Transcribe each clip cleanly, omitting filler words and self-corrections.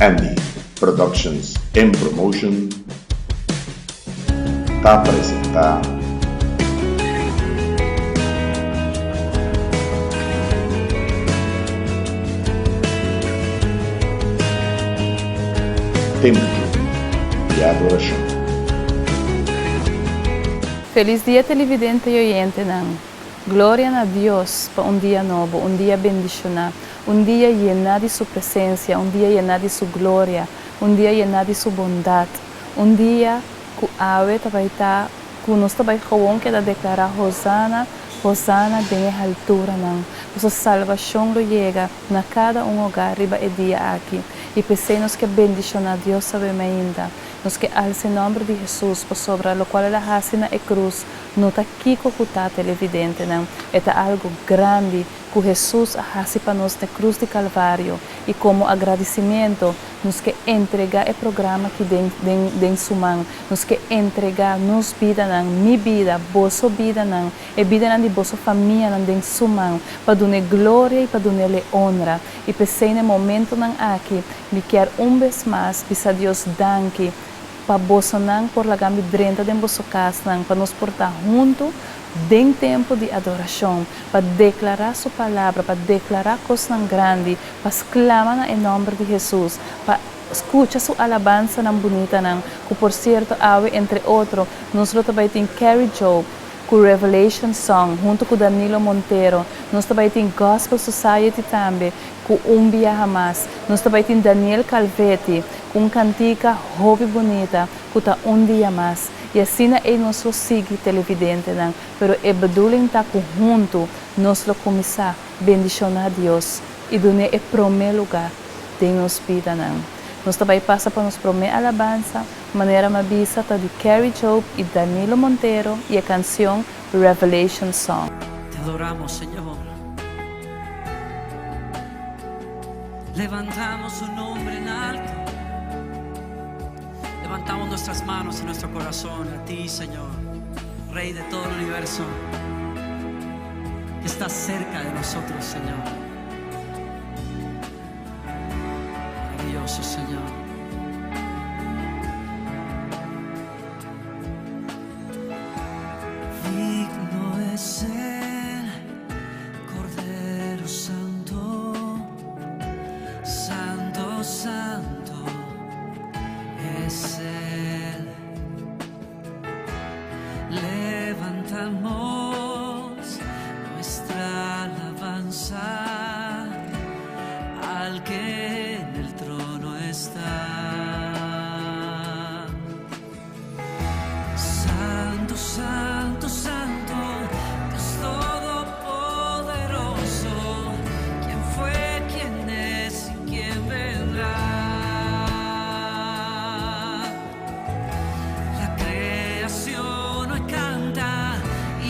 Andy Productions and Promotion ta presenta. Tempu di Adorashon. Felis dia televidente y oyentenan. Gloria na Dios pa un dia nobo, un dia bendiciona, un dia yena di su presencia, un dia yena di su gloria, un dia yena di su bondad, un dia cu awe ta bay ta cu nos ta bay gewoon keda declara Hosana, Hosana den e halturanan. Pasobra salbacion lo yega na cada un hogar riba e dia aki. Y p'esey nos ke bendiciona Dios awe mainta. Nos ke alsa e nomber di Jesus pasobra locual el a haci na e cruz no ta kico cu ta televidentenan, e ta algo grandi cu Jesus a haci pa nos n'e cruz di Calvario y como agradicimiento nos ke entrega e programa aki den den den su man. Nos ke entrega nos bidanan, mi bida, boso bidanan, e bidanan di boso famianan den su man pa dun'e gloria y pa dun'El e honra. Y p'esey n'e momentonan aki mi kier un bes mas bisa Dios danki pa bosonan por laga mi drenta den boso kasnan, pa nos por ta huntu den tempu di adorashon, pa deklará Su Palabra, pa deklará kosnan grandi, pa sklama na e nòmber di Hesus, pa skucha Su alabansanan bunitanan, ku por sierto awe entre otro nos lo ta bai tin Carrie Job ku Revelation Song huntu ku Danilo Montero, nos ta bai tin Gospel Society tambe ku Un Biaha Mas, nos ta bai tin Daniel Calvetti ku un kantika hopi bunita ku ta Un Dia Mas. I asina ei nos lo sigui televidentenan, pero e bedoeling ta ku huntu nos lo kuminsá bendishoná Dios i dun'é e promé lugá den nos bidanan. Nos ta bai pasa pa nos promé alabansa, manera m'a bisa ta di Carrie Job i Danilo Montero i e kansion Revelation Song. Te adoramos, Señor. Levantamos su nombre en alto. Levantamos nuestras manos y nuestro corazón a ti, Señor, Rey de todo el universo, que estás cerca de nosotros, Señor. Maravilloso, Señor. Digno es el Cordero Santo, Santo, Santo es Él. Levantamos nuestra alabanza al que en el trono está. Santo, Santo, Santo, Dios Todopoderoso, quien fue, quien es y quien vendrá. La creación hoy canta y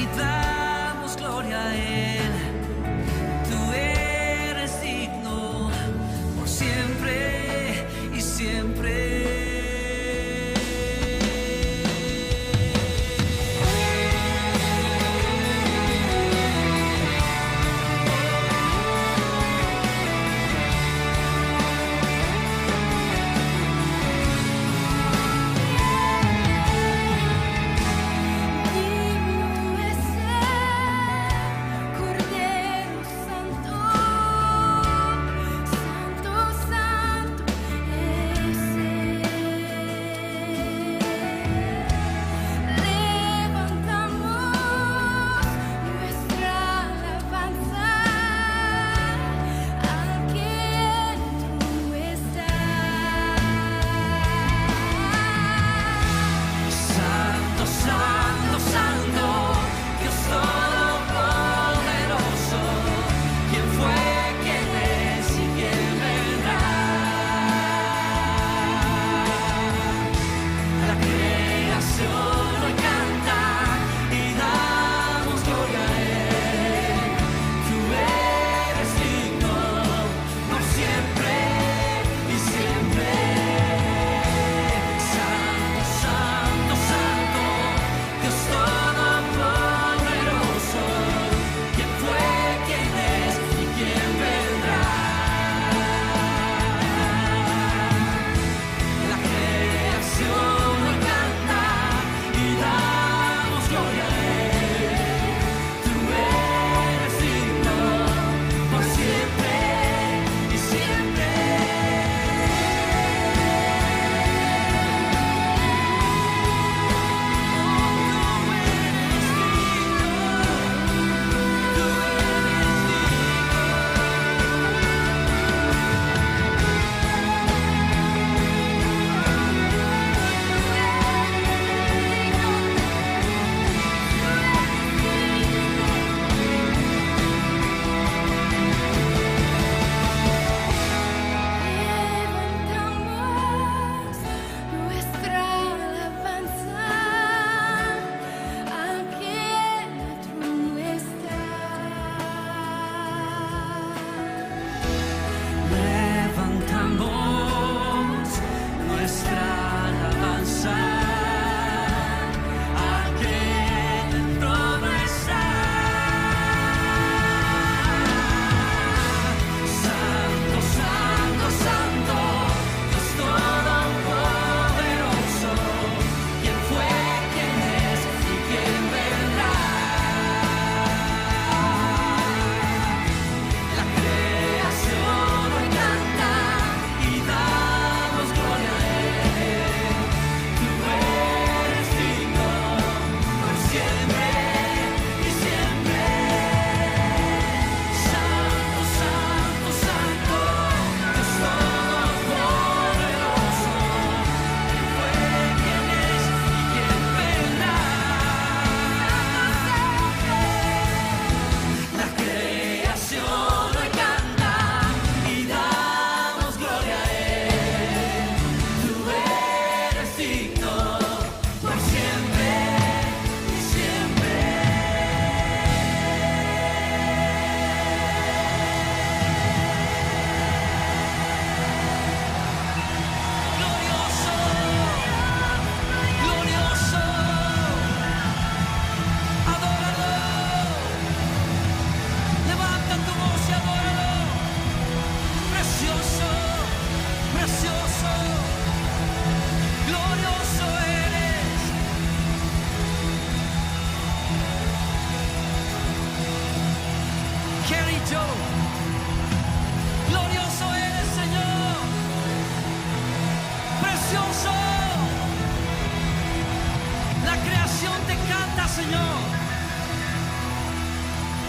Señor.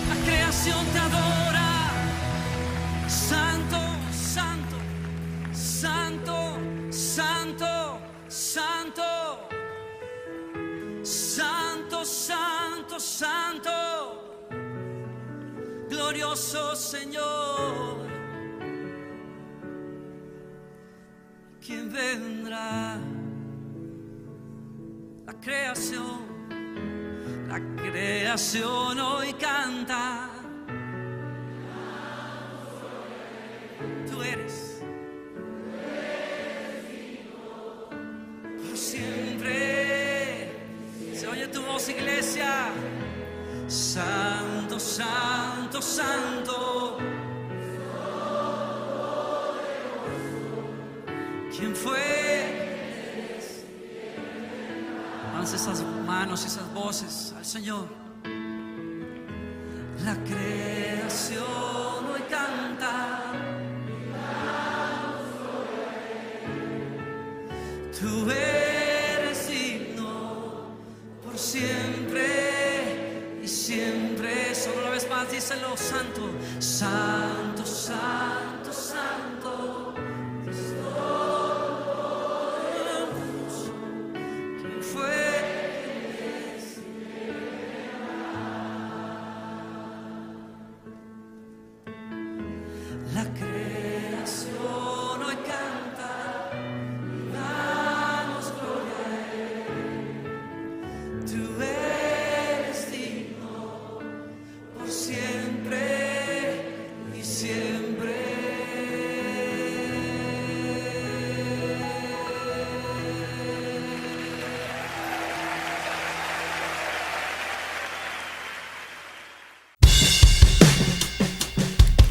La creación te adora. Santo, santo, santo, santo, santo. Santo, santo, santo. Glorioso Señor. ¿Quién vendrá? La creación, la creación hoy canta. Tú eres. Por siempre. Se oye tu voz, iglesia. Santo, santo, santo. ¿Quién fue? Alza esas manos, esas voces al Señor. La creación hoy canta. Tú eres digno por siempre y siempre. Solo una vez más, díselo, santo, santo, santo, santo. ¿Quién fue? ¿Quién es? La creación hoy canta, damos gloria a Él. Tú eres digno por siempre y siempre.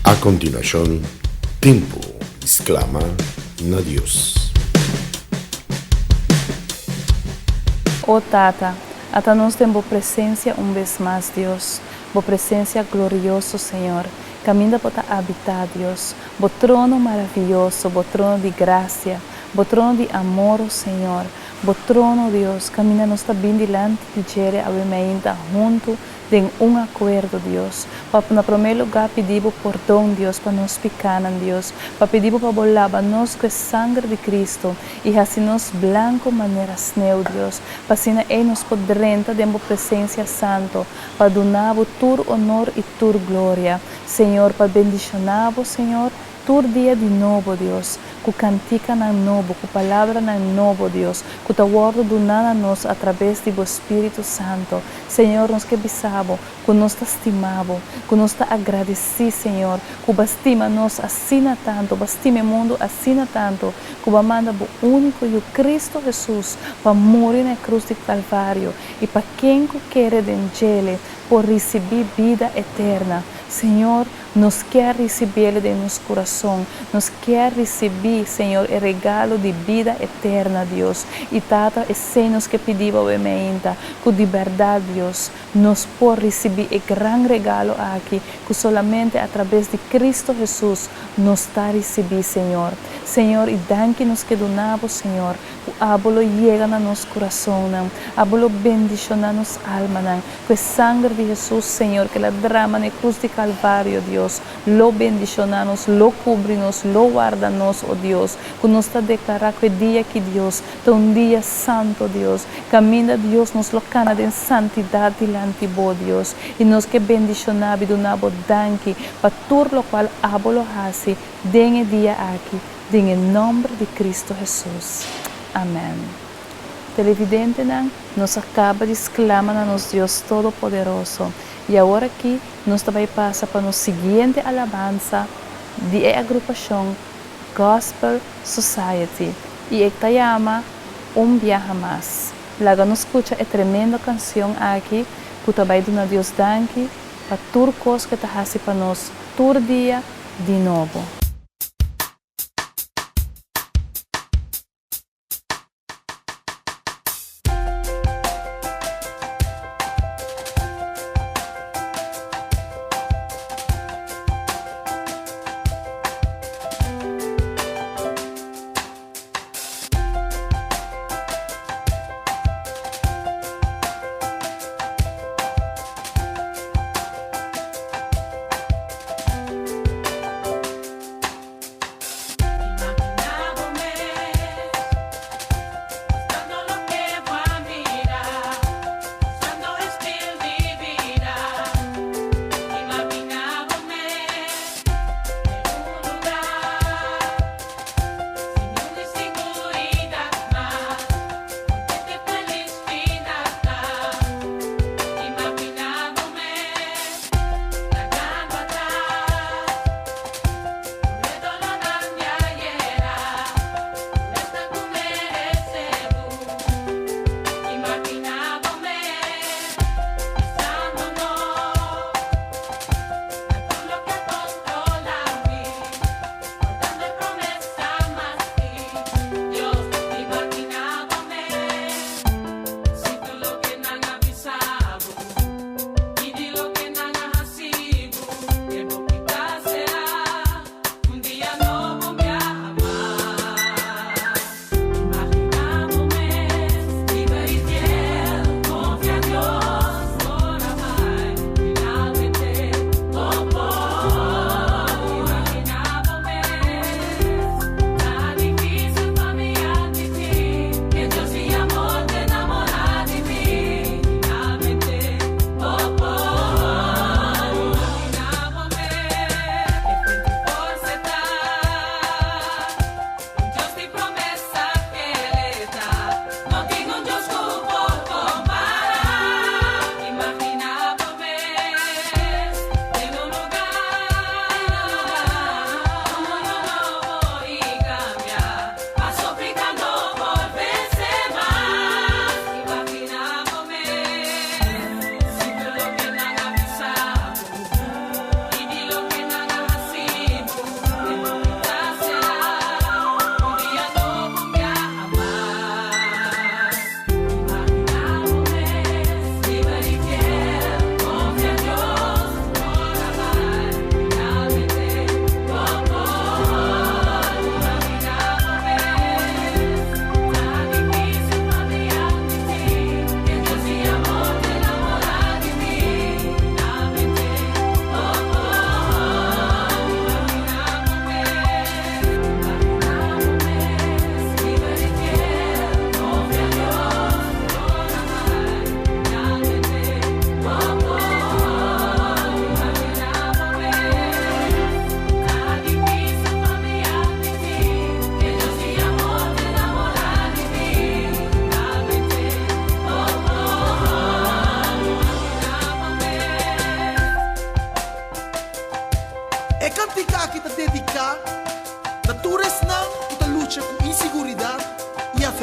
A kontinuashon, Tempu di Sklama na Dios. O Tata, ata nos den Bo presencia un bes mas, Dios, Bo presencia glorioso, Señor, caminda Bo ta habita, Dios, Bo trono maraviyoso, Bo trono di gracia, Bo trono di amor, o Señor, Bo trono, Dios, caminda nos ta bin dilanti di djere awe meinta huntu den un akuerdo, Dios, pa na promé lugá pidi Bo pordon, Dios, pa nos pikánan, Dios, pa pidi Bo pa Bo laba nos ku e sanger di Cristo i hasi nos blanku manera sneu, Dios, pa asina ei nos por drenta den Bo presensia santo, pa duna Bo tur onor i tur gloria, Señor, pa bendishoná Bo, Señor, Tur dia di nobo, Dios, ku kantikanan nobo, ku palabranan nobo, Dios, ku ta wòrdu duná na nos atrabes di Bo Spiritu Santo. Señor, nos ke bisa Bo ku nos ta stima Bo, ku nos ta agradesí, Señor, ku Bo a stima nos asina tantu, Bo a stima e mundu asina tantu, ku Bo a manda Bo úniko Yu, Cristo Jesus, pa muri na e krus di Kalvario, i pa ken ku kere den djele por risibí bida eterna. Señor, Nos kier ricibiele den nos curason. Nos kier ricibi, Señor, e regalo di bida eterna, Dios. Y Tata, esey nos ke pidi bo awe meinta, cu di berdad, Dios, nos por ricibi e gran regalo aki, cu solamente a traves di Cristo Jesus nos ta ricibi, Señor. Señor, y danki nos ke duna bo, Señor, cu abo lo yega na nos curasonnan, abo lo bendiciona nos almanan, Cu e sanger di Jesus, Señor, cu el a drama na e cruz di Calvario, Dios, lo bendiciona nos, lo cubri nos, lo warda nos, o Dios, cu nos ta declara cu e dia aki, Dios, ta un dia santo, Dios, caminda, Dios, nos lo cana den santidad dilanti Bo, Dios, y nos ke bendiciona Bo y duna Bo danki pa tur locual Abo lo haci den e dia aki, den e nomber di Cristo Jesus. Amen. Televidentenan, nos a kaba di sklama na nos Dios Todopoderoso, i awor aki nos ta bai pasa pa nos siguiente alabansa di e agrupashon Gospel Society, i e ta yama Un Biaha Mas. Laga nos skucha e tremendo kansion aki ku ta bai duna Dios danki pa tur kos ku e ta hasi pa nos tur dia di nobo.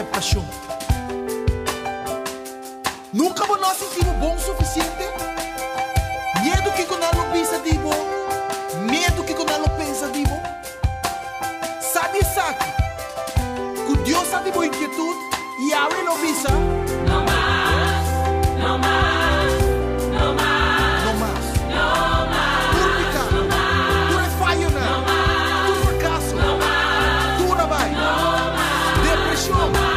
aseptashon. Nunka bo no a sinti bo bon sufisiente? Miedu kiko nan lo bisa di bo? Miedu kiko nan lo pensa di bo? Sa di esaki, ku Dios sa di bo inkietut i awe lo bisa. No mas, no mas, no mas. No mas. No mas. Tur piká. No mas. Tur e fayonan. No mas. Tur frakaso. No mas. Tur a bai. No mas. Depreshon. No mas.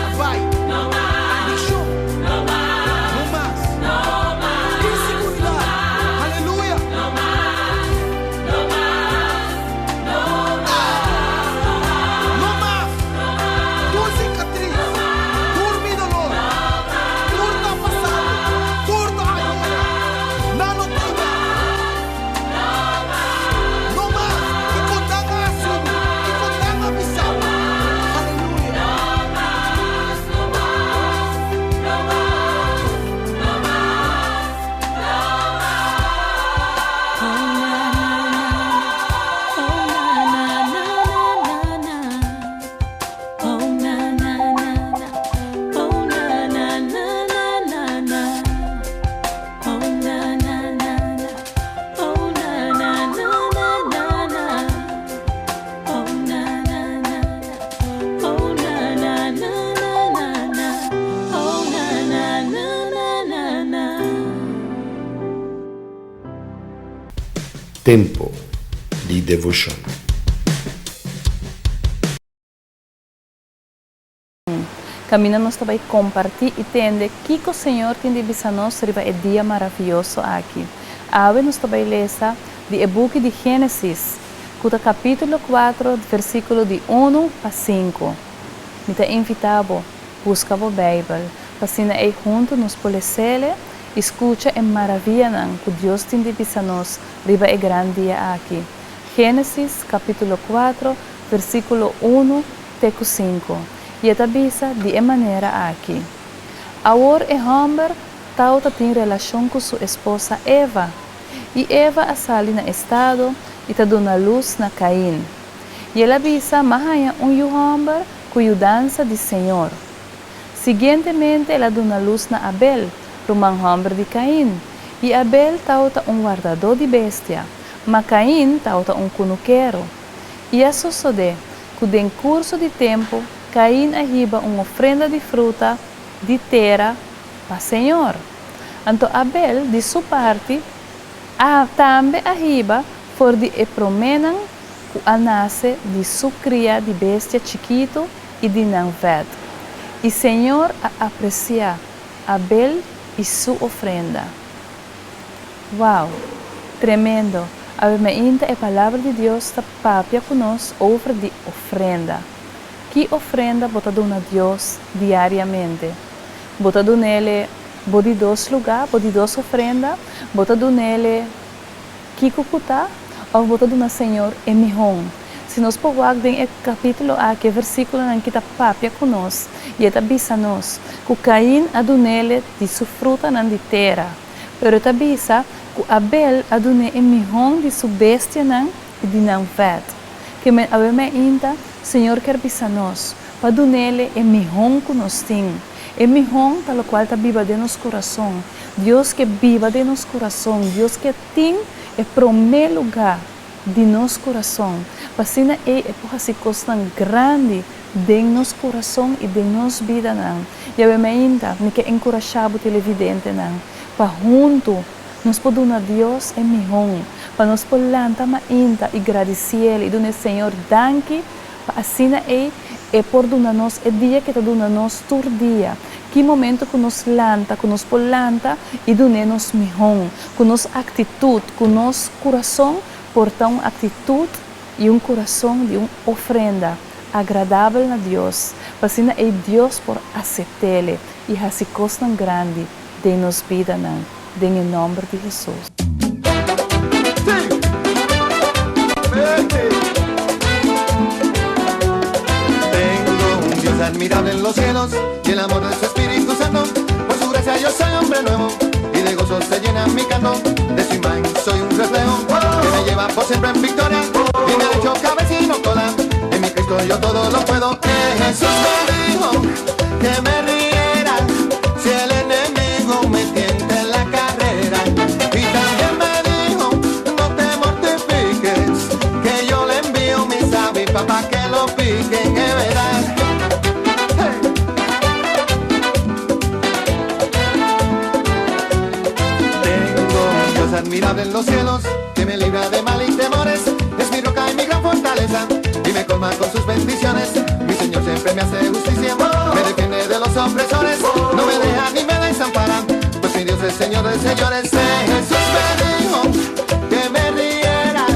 A bai. No mas. Adikshon. No mas. No mas. No mas. Inseguridat. Aleluya. No mas. No mas. No mas. No mas. Tur sikatris. Tur mi dolor. Tur ta pasado. Tur ta ayora. Nan no tin mas. No mas. Kiko nan a asumi. Kiko nan a bisa bo. Aleluya. Tempo di devoshon. Kaminda nos ta bai kompartí i tende kiko Señor tin di bisa nos riba e dia maravioso aki. Awe nos ta bai lesa di e buki di Génesis, ku ta kapítulo kuatro, versíkulo di unu pa sinku. Mi ta invitá bo, buska bo Beibel, pa asina ei huntu nos por les'é i skucha e maravianan ku Dios tin di bisa nos riba e gran dia aki. Génesis, kapítulo kuatro, versíkulo unu te ku sinku, i e ta bisa di e manera aki, Awor e hòmber tawata tin relashon ku su esposa Eva, i Eva a sali na estado i ta duna lus na Kain. I el a bisa, M'a haña un yu hòmber ku yudansa di señor. Siguientemente el a duna lus na Abel, ruman hòmber di Kain. I Abel tawata un wardadó di bestia, ma Kain tawata un kunukero. I a sosodé ku den kurso di tempu Kain a hiba un ofrenda di fruta di tera pa señor. Anto Abel, di su parti, a tambe a hiba for di e proménan ku a nase di su kria di bestia chikitu i di nan vèt. I señor a apresiá Abel i su ofrenda. Wow! Tremendo! Awe mainta e Palabra di Dios ta papia ku nos over di ofrenda. Ki ofrenda bo ta duna Dios diariamente? Bo ta dun'Ele bo di dos lugá, bo di dos ofrenda? Bo ta dun'Ele kiko ku ta? Òf bo ta duna Señor e mihó? Si nos por wak den e kapítulo aki, e versíkulonan ki ta papia ku nos i e ta bisa nos ku Kain a dun'Ele di su frutanan di tera. Pero e ta bisa ku Abel a dun'é e mihó di su bestianan i di nan vèt. Ke men awe mainta, Señor kier bisa nos, pa dun'Ele e mihó ku nos tin. E mihó ta lokual ta biba den nos kurason. Dios ke biba den nos kurason. Dios ke tin e promé lugá di nos kurason, pa asina ei e por hasi kosnan grandi den nos kurason i den nos bidanan. Yahweh mainta, mi ke enkurashá bo televidentenan pa huntu nos por duna Dios e mihon, pa nos por lanta mainta i gradisiel i duna e Señor danki pa asina ei e por duna nos e dia ke ta duna nos tur dia. Ki momento ku nos lanta, ku nos por lanta i dun'é nos mihon, ku nos aktitut, ku nos kurason por ta un aktitut i un kurason di un ofrenda agradabel na Dios, pa asina ei Dios por asept'Ele i hasi kosnan grandi den nos bidanan, den e nòmber di Hesus. Tengo un Dios admirable en los cielos y el amor de su Espíritu Santo. Por su gracia yo soy hombre nuevo y de gozo se llena mi canto. De su imagen soy un reflejo que me lleva por siempre en victoria y me ha hecho cabeza y no cola. En mi Cristo yo todo lo puedo. Jesús me dijo. que me riera si el enemigo me tienta en la carrera. Y también me dijo, no te mortifiques, que yo le envío mis avispas pa' que lo piquen, es verdad. Hey. Tengo un Dios admirable en los cielos, que me libra de mal y temores. Es mi roca y mi gran fortaleza, y me colma con sus bendiciones. Mi Señor siempre me hace justicia, me defiende de los opresores, no me deja ni me desampara, pues mi Dios es Señor de señores. Jesús me dijo que me riera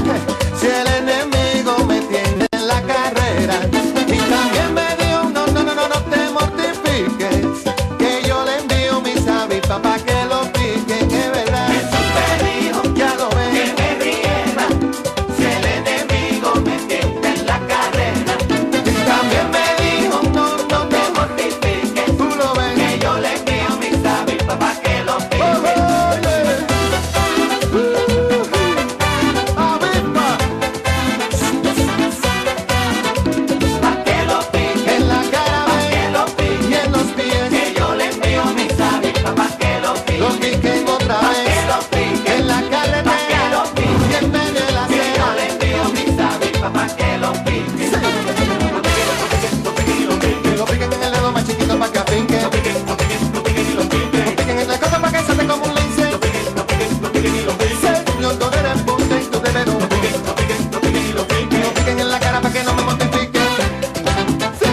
si el enemigo me tiene en la carrera. Y también me dijo, no, no, no, no, no te mortifiques, que yo le envío mis avispas pa' que lo piquen, es verdad. Jesús me dijo Ya lo ves. que me riera si el enemigo me tienta en la carrera. Y también me dijo, no, no Te te mortifiques, tú lo ves. que yo le envío mis avispas pa' que lo Oh, piquen. oh, yeah. Avispa Pa' que lo piquen, en la cara pa' que ven lo piquen, y en los pies. que yo le envío mis avispas pa' que lo Lo piquen, piquen otra pa' que vez lo piquen, en la pa' que carretera lo piquen, y en medio de la que yo acera. le envío mis avispas pa' que lo piquen. Que lo piquen en el dedo más chiquito pa' que afinque. Lo piquen en la cosa pa' que salte como un lince. Señor, tú eres punta y tú debes un. Que lo piquen en la cara pa' que no me mortifiquen. Sí.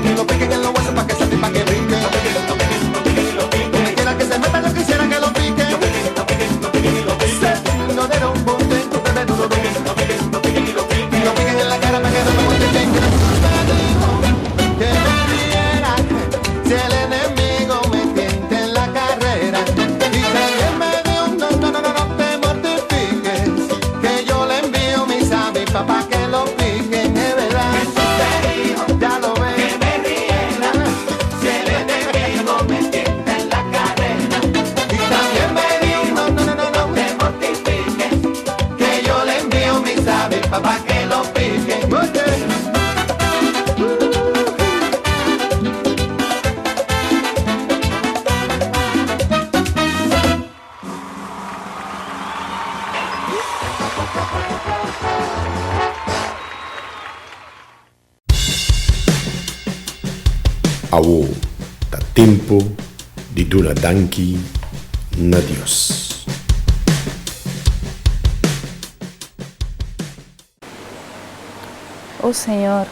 Que lo piquen en los huesos pa' que salte y pa' que brinque. Donde quiera que se meta, yo quisiera que lo piquen. Que lo piquen en la cara pa' que no me mortifiquen. Me dijo que me riera si el enemigo me tienta en la carrera. Y también me dijo, no, no, no, no, no te mortifiques, que yo le envío mis avispas pa' que lo piquen, es verdad. Jesús me dijo Ya lo que ves. me riera si el enemigo me tienta en la carrera. Y también me dijo, no, no, no, no, Te mortifiques, que yo le envío mis avispas pa' que lo piquen. Oye. Awo, ta tempu di duna danki na Dios. O Señor,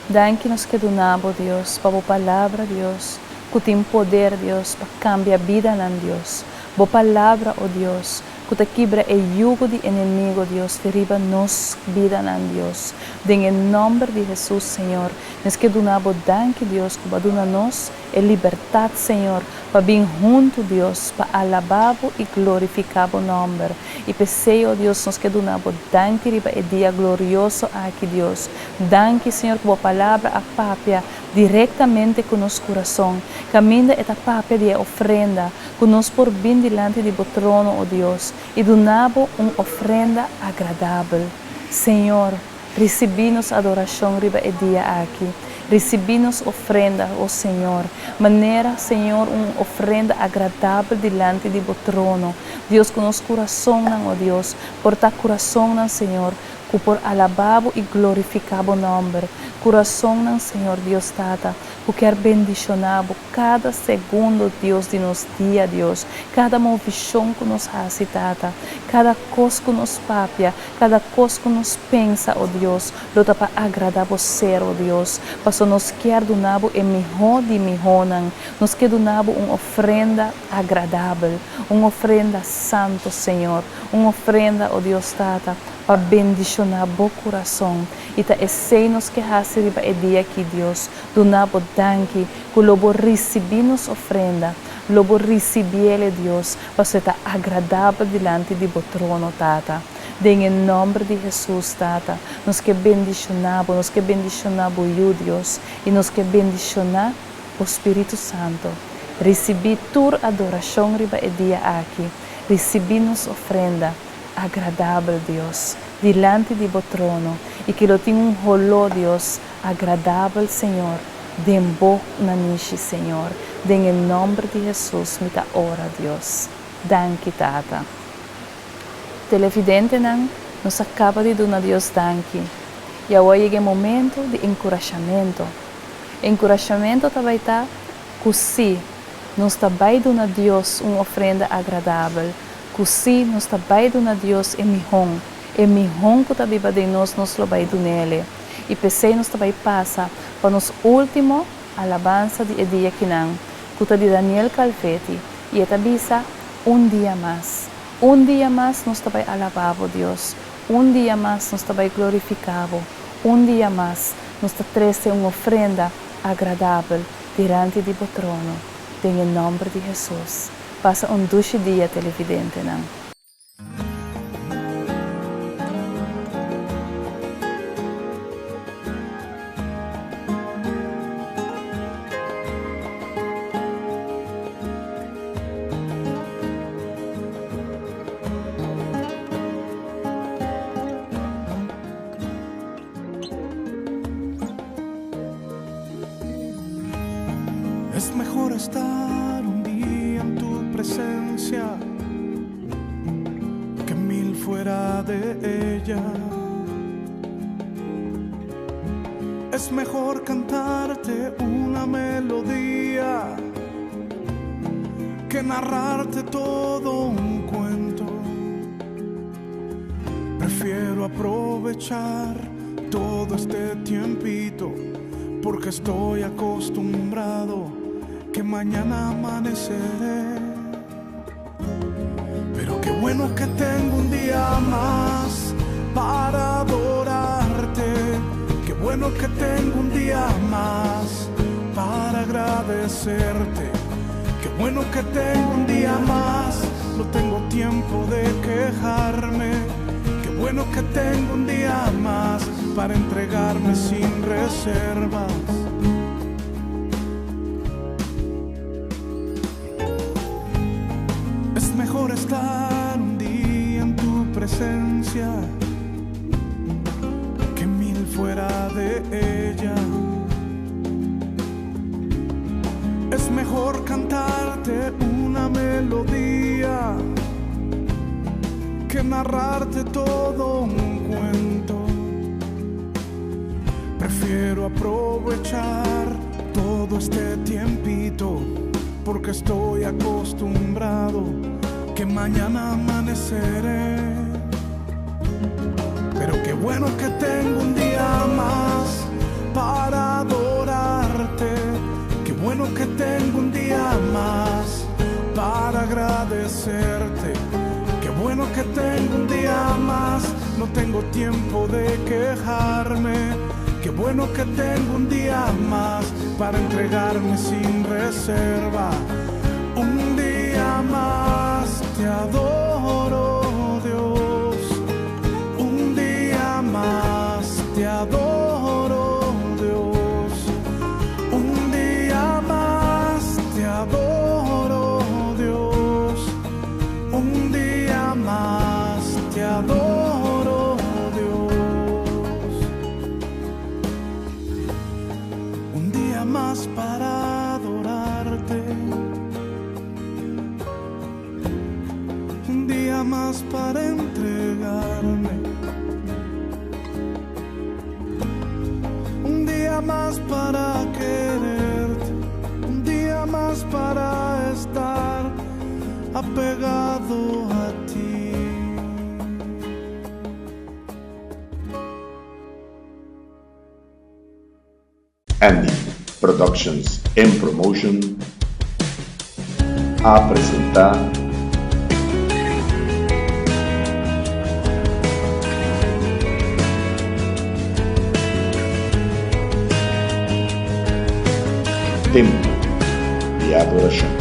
danki nos ke duna Bo, Dios, pa Bo palabra, Dios, ku tin poder, Dios, pa kambia bidanan, Dios. Bo palabra, o Dios, ku ta kibra e yugo di enemigu, Dios, di riba nos bidanan, Dios. Den e nòmber di Hesus, Señor, nos ke duna Bo danki, Dios, ku Bo a duna nos e libertat, Señor, pa bin huntu, Dios, pa alabá Bo i glorifiká Bo nòmber. I p'esei, o Dios, nos ke duna Bo danki riba e dia glorioso aki, Dios. Danki, Señor, ku Bo palabra a papia direktamente ku nos kurason. Kaminda e ta papia di e ofrenda, ku nos por bin dilanti di Bo trono, o Dios, i duna Bo un ofrenda agradabel. Señor, risibí nos adorashon riba e dia aki. Risibí nos ofrenda, o Señor, manera, Señor, un ofrenda agradabel dilanti di Bo trono. Dios, ku nos kurasonnan, o Dios, por ta kurasonnan, Señor, ku por alabá Bo i glorifiká Bo nòmber. Kurasonnan, Señor Dios Tata, ku kier bendishoná Bo kada segundo, Dios, di nos dia, Dios, kada movishon ku nos hasi, Tata, kada kos ku nos papia, kada kos ku nos pensa, o Dios, lo ta pa agradá Bo ser, o Dios, paso nos kier duna Bo e mihó di mihónan, nos ke duna Bo un ofrenda agradabel, un ofrenda santu, Señor, un ofrenda, o Dios Tata, pa bendishoná Bo kurason. I ta esei nos ke hasi riba e dia aki, Dios, duna Bo danki, ku lo Bo risibí nos ofrenda, lo Bo risibié, Dios, paso e ta agradabel dilanti di Bo trono, Tata. Den e nòmber di Hesus, Tata, nos ke bendishoná Bo, nos ke bendishoná Bo Yu, Dios, i nos ke bendishoná Bo Spiritu Santo. Risibí tur adorashon riba e dia aki. Risibí nos ofrenda agradabel, Dios, dilanti di Bo trono, i ki lo tin un holó, Dios, agradabel, Señor, den Bo nanishi, Señor. Den e nòmber di Hesus mi ta ora, Dios. Danki, Tata. Televidentenan, nos a kaba di duna Dios danki, i awor a yega e momento di enkurashamentu. Enkurashamentu ta bai ta ku sí, nos ta bai duna Dios un ofrenda agradabel, ku sí, nos ta bai duna Dios e mihon, e mihon ku ta biba den nos, nos lo bai dun'Ele. I p'esei nos ta bai pasa pa nos último alabansa di e dia kinan, ku ta di Daniel Calvetti, i e ta bisa, Un dia mas. Un dia mas nos ta bai alabá bo, Dios. Un dia mas nos ta bai glorifiká bo. Un dia mas nos ta trese un ofrenda agradabel dilanti di bo trono, den e nòmber di Hesus. Pasa un dushi dia, televidentenan. Es mejor estar un día en tu presencia que mil fuera de ella. Es mejor cantarte una melodía que narrarte todo un cuento. Prefiero aprovechar todo este tiempito porque estoy acostumbrado que mañana amaneceré. Pero qué bueno que tengo un día más para adorarte. Qué bueno que tengo un día más para agradecerte. Qué bueno que tengo un día más, no tengo tiempo de quejarme. Qué bueno que tengo un día más para entregarme sin reservas. Es mejor estar un día en tu presencia que mil fuera de ella. Es mejor cantarte una melodía que narrarte todo un cuento. Prefiero aprovechar todo este tiempito porque estoy acostumbrado que mañana amaneceré. Pero qué bueno que tengo un día más para adorarte. Qué bueno que tengo un día más para agradecerte. Qué bueno que tengo un día más, no tengo tiempo de quejarme. Qué bueno que tengo un día más para entregarme sin reserva. Un día más te adoro, Dios. Un día más te adoro, Dios. Un día más te adoro, Dios. Un día más te adoro, Dios. Un día más para adorarte. Un día más para entregarme. Un día más para quererte. Un día más para estar apegado a ti. Andy Productions and Promotion a presenta Tempo di Adoracion.